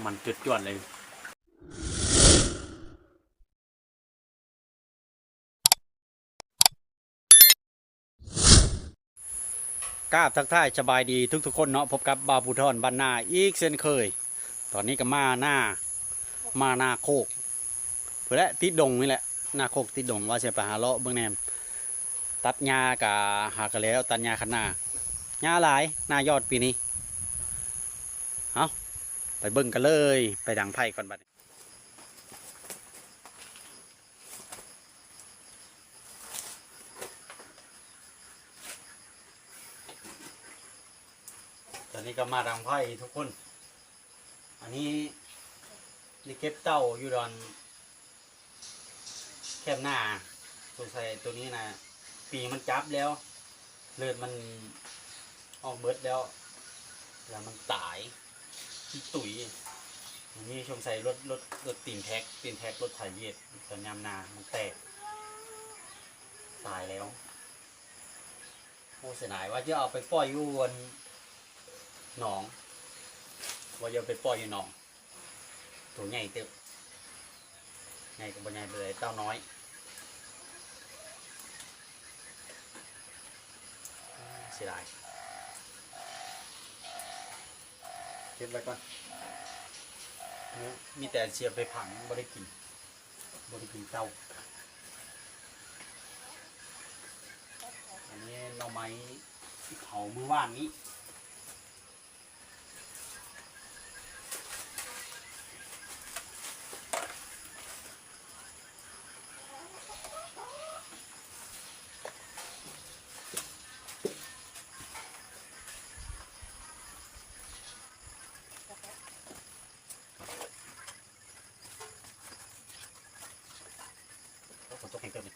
ມັນຈວດໆເລີຍ. ກາບທັກທາຍສະບາຍດີທຸກໆຄົນເນາະ, ພົບກັບບ່າວພູທອນບ້ານນາອີກເຊັ່ນເຄີຍ. ຕອນນີ້ກໍມານາ ມານາໂຄກພຸ້ນແຫຼະ ຕິດດົງນີ້ແຫຼະ, ນາໂຄກຕິດດົງ ວ່າຊິໄປຫາເລາະເບິ່ງແດ່. ຕັດຫຍ້າກະຫາກະແລ້ວ, ຕັດຫຍ້າຄັນນາ ຫຍ້າຫຼາຍ ນາຍອດປີນີ້. ເອົາ ໄປເບິ່ງກັນເລີຍ, ໄປດັງໄຟກ່ອນບັດນີ້. ຕອນນີ້ກໍມາດັງໄຟທຸກຄົນ. ອັນນີ້ໄດ້ເກັບເຕົ່າຢູ່ດອນແຄມນາ, ສົງໄສໂຕນີ້ນະ ປີມັນຈັບແລ້ວ ເລືອດມັນອອກເບິດແລ້ວ ແລ້ວມັນຕາຍ ມັນຕຸຍ. ອັນນີ້ສົງໄສລົດ ລົດ ລົດຕີນແທກ ຕີນແທກລົດໄຖວຽດ ຕອນຍາມນາມັນແຕກ ຕາຍແລ້ວ. ໂອ້ ເສຍດາຍ ວ່າຈະເອົາໄປປ່ອຍຢູ່ອັນໜອງ ວ່າຈະເອົາໄປປ່ອຍຢູ່ໜອງ. ໂຕໃຫຍ່ເຕີບ, ໃຫຍ່ກໍບໍ່ໃຫຍ່ປານໃດ ເຕົ່ານ້ອຍ. ເສຍດາຍ, ເກັບໄວ້ກ່ອນ. ມີແຕ່ຊິເອົາໄປຝັງ, ບໍ່ໄດ້ກິນ, ບໍ່ໄດ້ກິນເຕົ່າ. ອັນນີ້ໜໍ່ໄມ້ທີ່ເຜົາມື້ວານນີ້. ໂອ້ ຝົນຕົກແຮງເຕີບເລີຍ.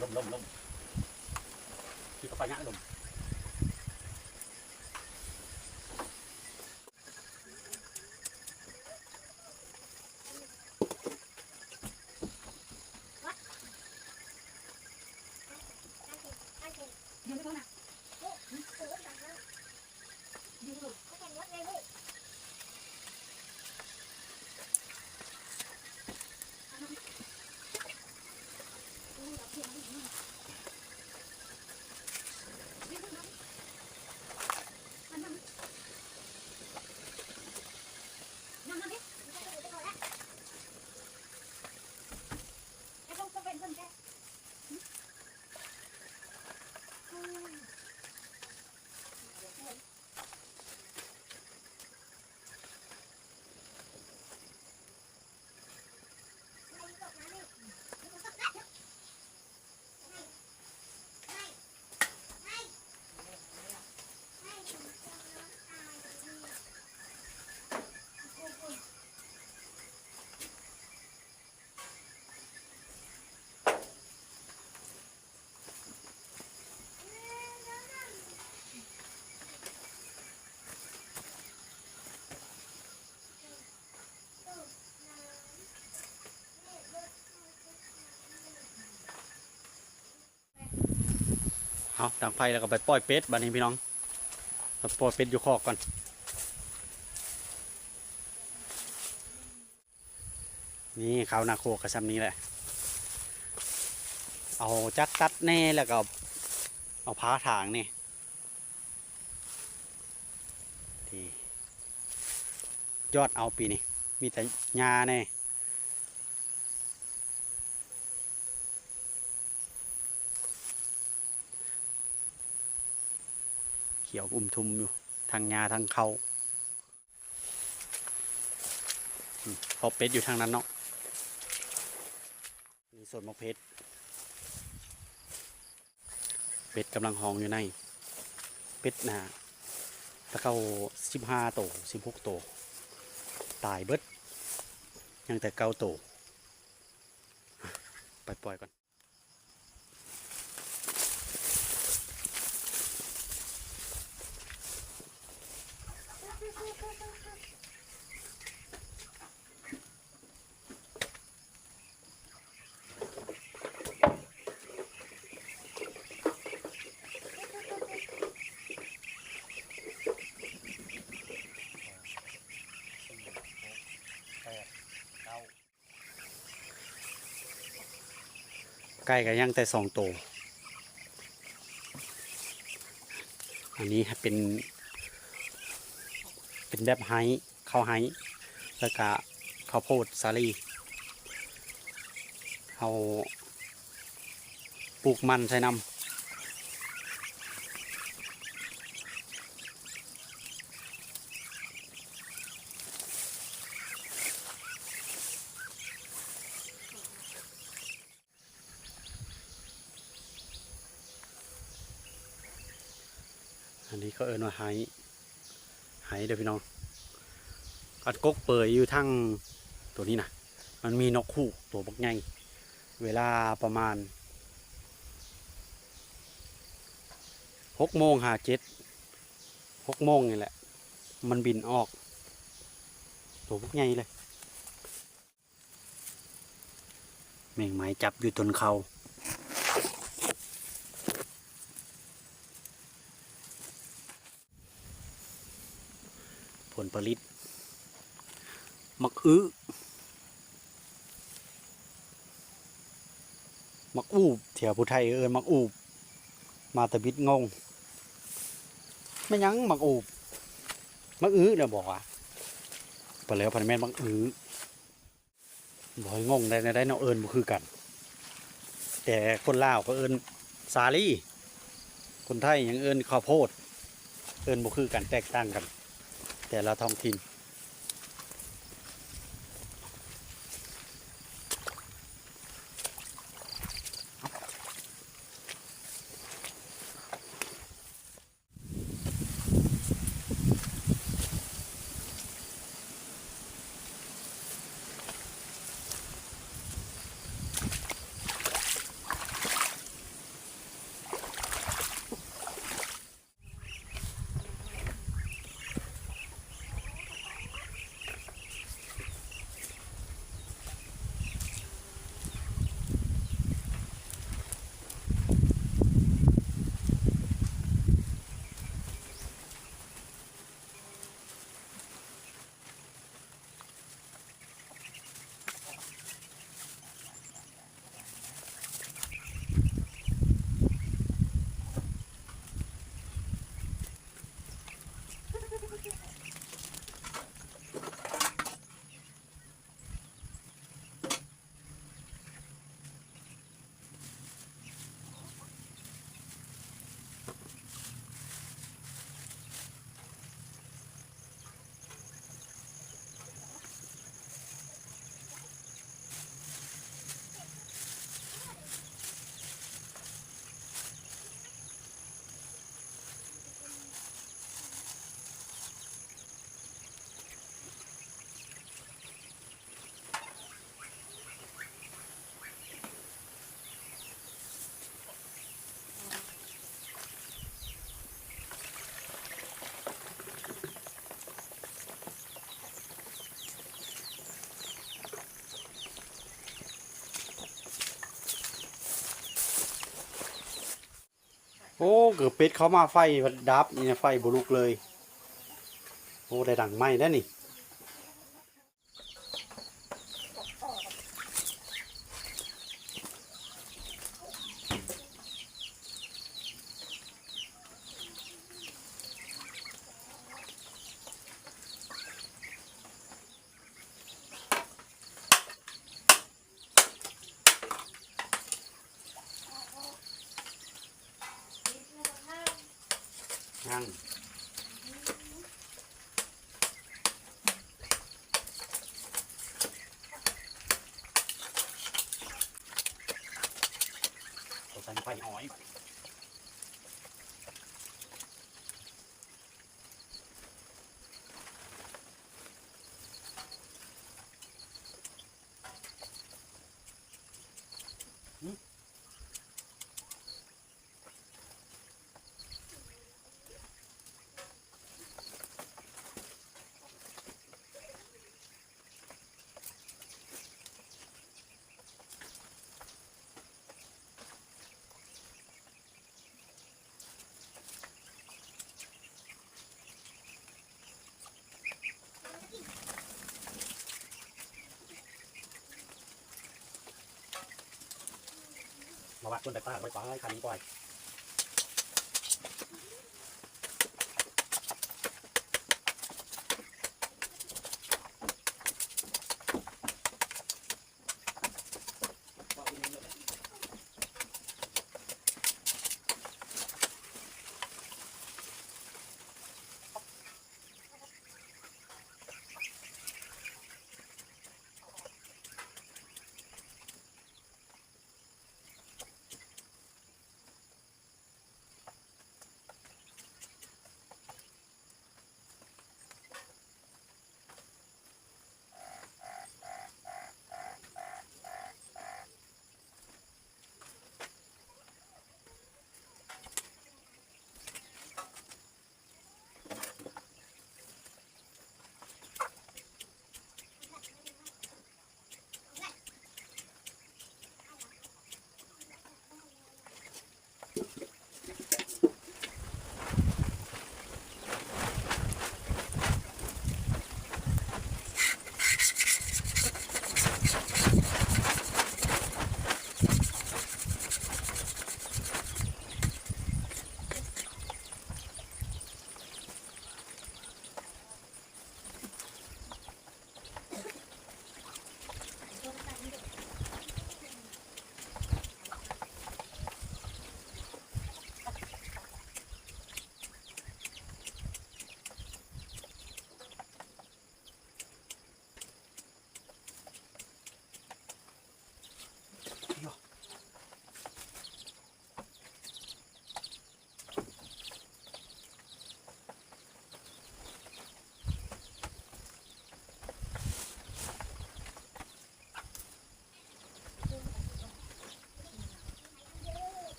ລົມ ລົມ ລົມ ທີ່ເຂົາໄປຍະລົມ. ເອົາ ດັງໄຟແລ້ວກໍໄປປ່ອຍເປັດບັດນີ້ພີ່ນ້ອງ, ໄປປ່ອຍເປັດຢູ່ຄອກກ່ອນ. ນີ້ ຄາວນາໂຄກກໍຊ່ຳນີ້ແຫຼະ, ເອົາຈັກຕັດແດ່ ແລ້ວກໍເອົາພາຖາງນີ້. ທີ່ຍອດເອົາປີນີ້ ມີແຕ່ຫຍ້າແດ່. ຂຽວອຸມທຸ່ມຢູ່ ທັງຫຍ້າທັງເຂົ້າ. ອືມ ເພາະເປັດຢູ່ທາງນັ້ນເນາະ. ນີ້ສວນໝາກເຜັດ, ເປັດກຳລັງຮ້ອງຢູ່ໃນ. ເປັດນະ ແຕ່ເກົ່າສິບຫ້າໂຕ ສິບຫົກໂຕ ຕາຍເບິດ. ຍັງແຕ່ເກົ້າໂຕ ໄປປ່ອຍກ່ອນ. ໄກ່ກໍຍັງແຕ່ສອງໂຕ. ອັນນີ້ເປັນ ເປັນແບບໄຮ່ ເຂົ້າໄຮ່ ແລ້ວກະເຂົ້າໂພດສາລີ ເຮົາປູກມັນໃສ່ນຳ. ອັນນີ້ເຂົາເອີ້ນວ່າໄຮ່ ໄຮ່ເດີພີ່ນ້ອງ. ອັນກົກເປີຍຢູ່ທາງໂຕນີ້ນະ ມັນມີນົກຮູ້ໂຕບັກໃຫຍ່ ເວລາປະມານຫົກໂມງຫາເຈັດ ຫົກໂມງນີ້ແຫຼະ ມັນບິນອອກ ໂຕບັກໃຫຍ່ເລີຍ. ແມງໄມ້ຈັບຢູ່ຕົ້ນເຂົ້າ. ຜົນຜະລິດ ໝາກອຶ ໝາກອູບ ແຖວຜູ້ໄທເອີ້ນໝາກອູບ ມາຕະບິດງົງ ແມ່ນຫຍັງໝາກອູບ ໝາກອຶແລ້ວບໍ່ວະ ໄປແລ້ວພັນແມ່ນໝາກອຶ. ບໍ່ໃຫ້ງົງໄດ້ແນວໃດເນາະ ເອີ້ນບໍ່ຄືກັນ ແຕ່ຄົນລາວເຂົາເອີ້ນສາລີ ຄົນໄທຍັງເອີ້ນເຂົ້າໂພດ ເອີ້ນບໍ່ຄືກັນ ແຕກຕ່າງກັນ ແຕ່ລະທ້ອງຖິ່ນ. ໂອ້ ເກີບເປັດເຂົ້າມາໄຟດັບນີ້ນະ ໄຟບໍ່ລຸກເລີຍ. ໂອ້ ໄດ້ດັງໄມ້ແລ້ວນີ້. ຍັງ. ປາກຄົນໄດ້ປາ ບໍ່ໄດ້ປາ ຄັນນີ້ປ່ອຍ.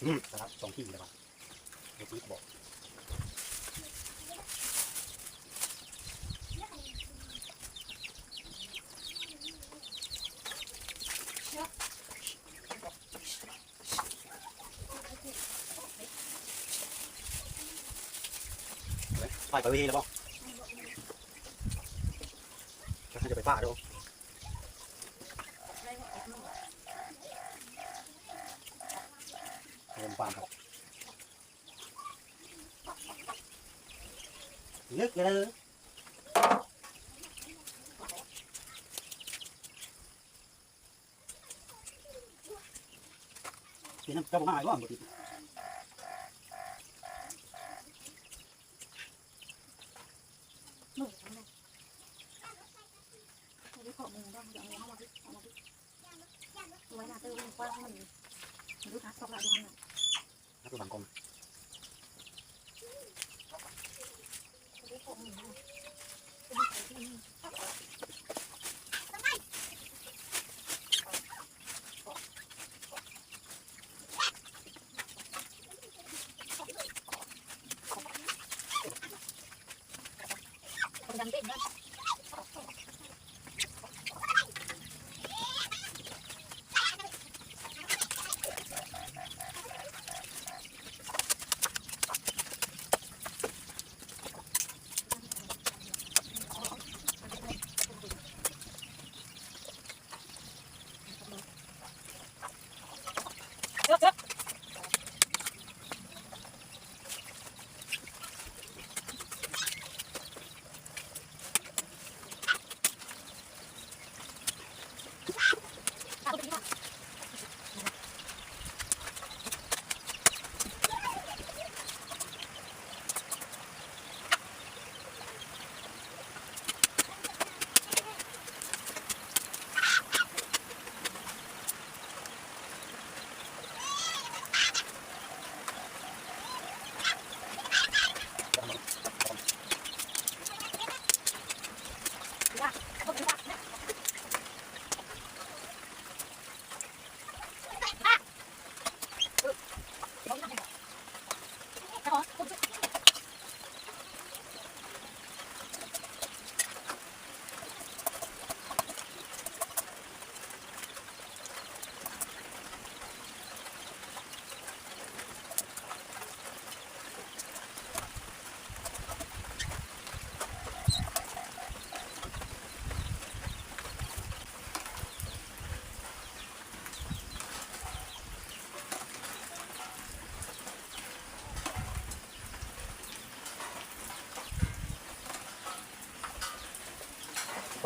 ອືມ ສະຫຼັບສອງທີ່ແລ້ວວ່າ ບໍ່ຕິດບໍ່ ໄປ ໄປເວແລ້ວບໍ່? ແລ້ວເຮົາຈະໄປປ່າເດີ ໄປປ່າເຮົາ ລຶກເລີຍ. ເປັນນຳເຈົ້າບໍ່ມາບໍ່? ບໍ່ຕິດ ໄປເຄາະໝູ່ເນາະ ເອົາໝູ່ເຮົາມາຕິດ ເອົາມາຕິດ ໄວ້ໜ້າເຕີ ມັນກວ້າງ ມັນ ມັນຢູ່ທາງຊອກລະຢູ່ຫັ້ນນະ. ແລ້ວກໍບັງກ້ອງ ເ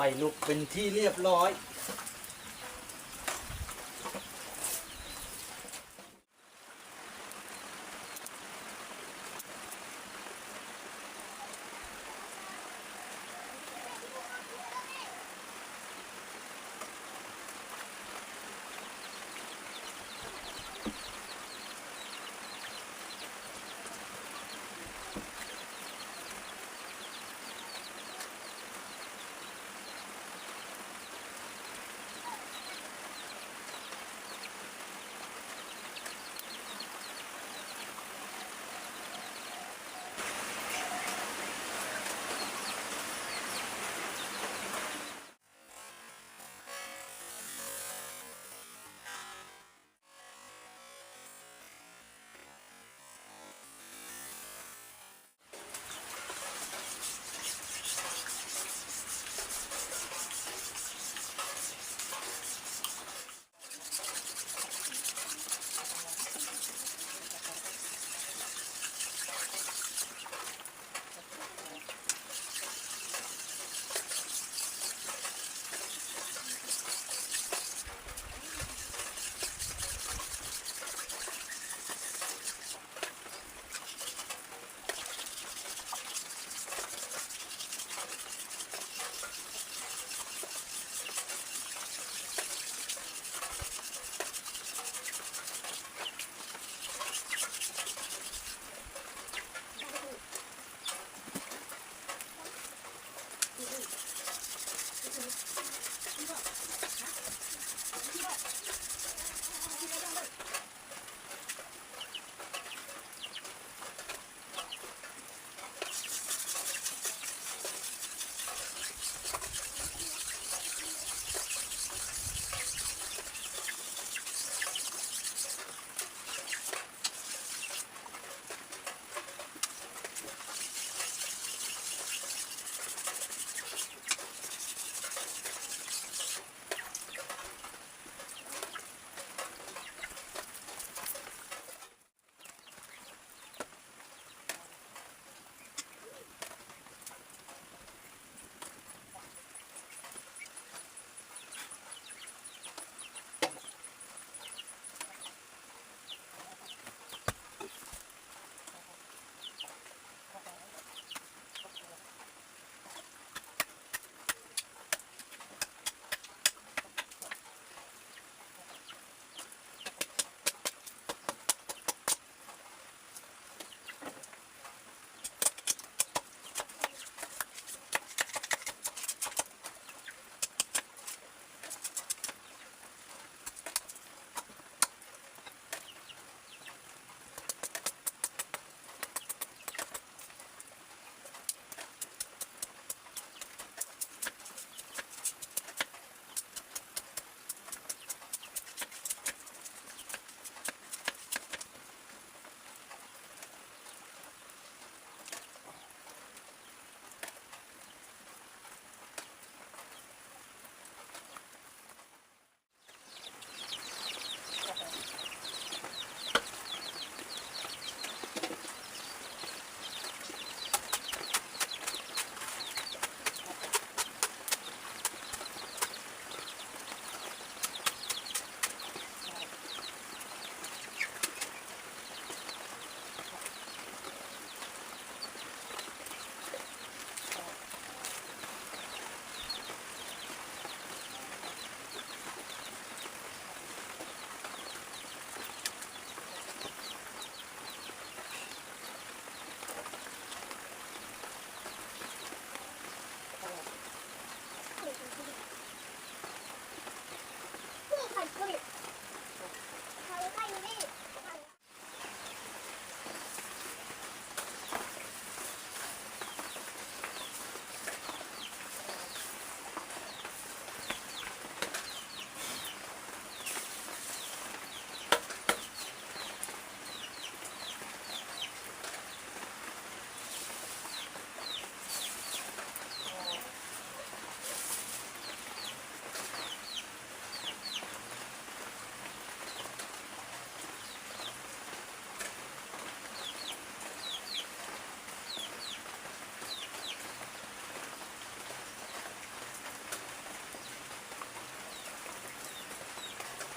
ໄຟລຸກເປັນທີ່ລຽບຮ້ອຍ.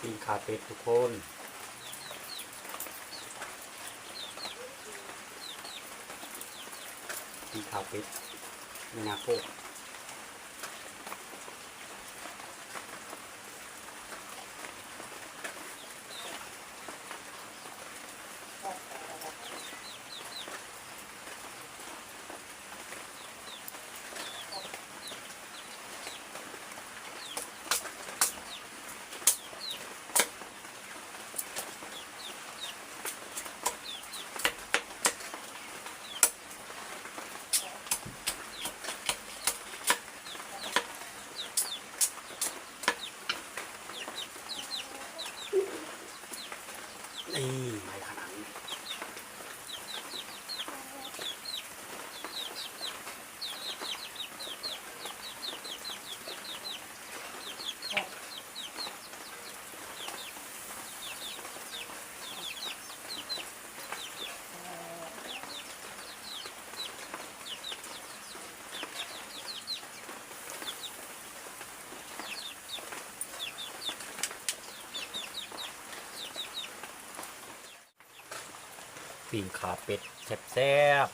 ປີ້ງຂາເປັດທຸກຄົນ ປີ້ງຂາເປັດ ແມ່ນາໂຄກ. ນີ້ ໄມ້ຂະໜັງ ປີ້ງຂາເປັດແຊບໆ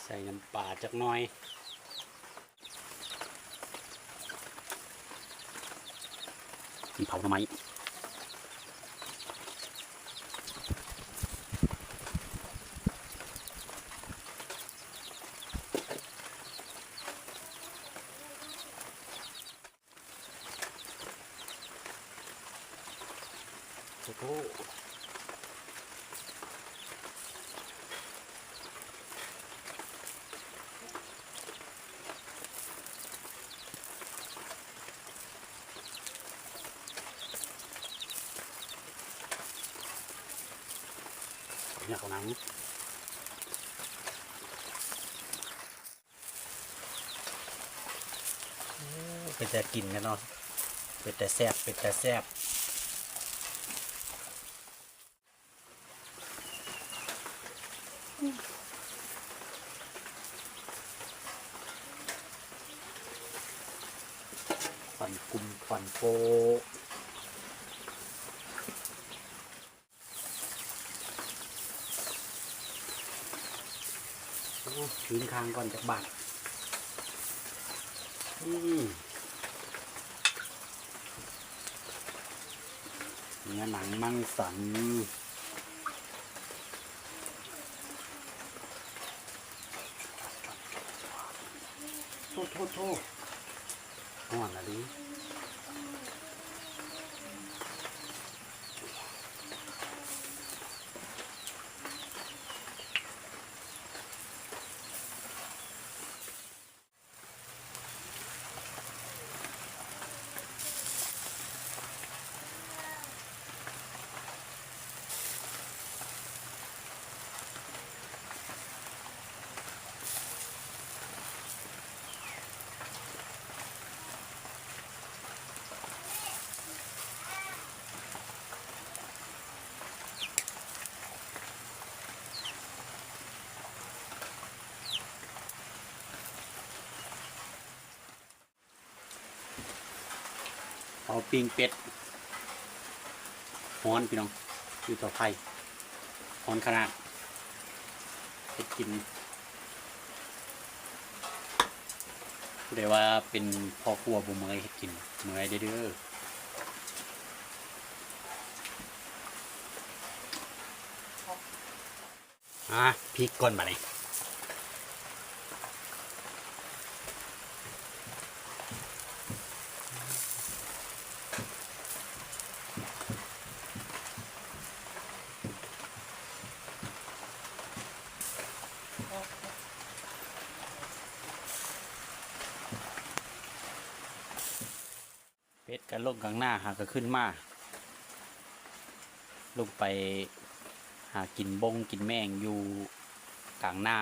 ໃສ່ນ້ຳປາຈັກໜ່ອຍ ເຜົາໜໍ່ໄມ້. ໂອ້ໂຫ ເອົາເຂົ້າໜັງ. ໂອ້ ເປັນຕາກິນແທ້ເນາະ ເປັນຕາແຊບ ເປັນຕາແຊບ. ຄວັນກຸ້ງ ຄວັນໂປ້. ໂອ້ ກິນຄາງກ່ອນຈັກບາດ. ອືມ ເນື້ອໜັງມັງສັນ. ໂທ້ໆໆ ຮ້ອນອີ່ຫຼີ. ເຜົາປີ້ງເປັດ ຮ້ອນພີ່ນ້ອງ ຢູ່ເຕົາໄຟ ຮ້ອນຂະໜາດ ເຮັດກິນ ຜູ້ໃດວ່າເປັນພໍ່ຄົວບໍ່ເມື່ອຍເຮັດກິນ ເມື່ອຍເດີ້. ອ່າ ພິກກ່ອນບາດນີ້ ເປັດກະລົງກາງນາ ຫາກະຂຶ້ນມາ ລົງໄປຫາກິນບົງກິນແມງຢູ່ກາງນາ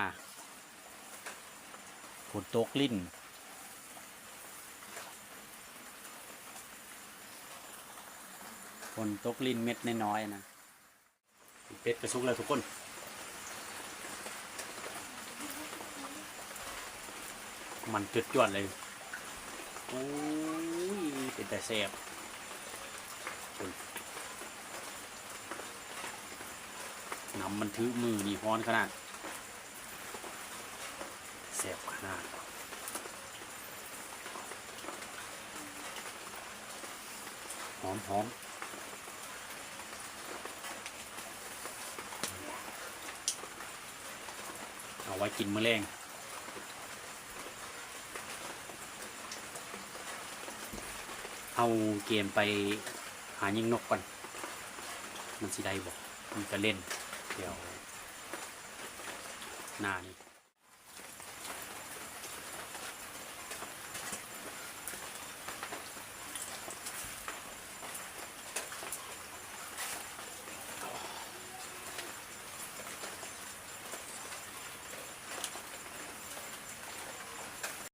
ຝົນຕົກລິນ ຝົນຕົກລິນເມັດນ້ອຍໆ ນະ. ເປັດກະສຸກແລ້ວທຸກຄົນ ມັນຈວດໆເລີຍ ໂອ້. ແຕ່ແຊບ. ນ້ຳມັນຖືມືນີ້ ຮ້ອນຂະໜາດ. ແຊບຂະໜາດ. ຫອມໆ. ເອົາໄວ້ກິນມື້ແລງ. ເຮົາກຽມໄປຫາຍິງນົກກ່ອນ ມັນຊິໄດ້ບໍ່? ມັນກະເຫຼັ້ນແຖວໜ້ານີ້.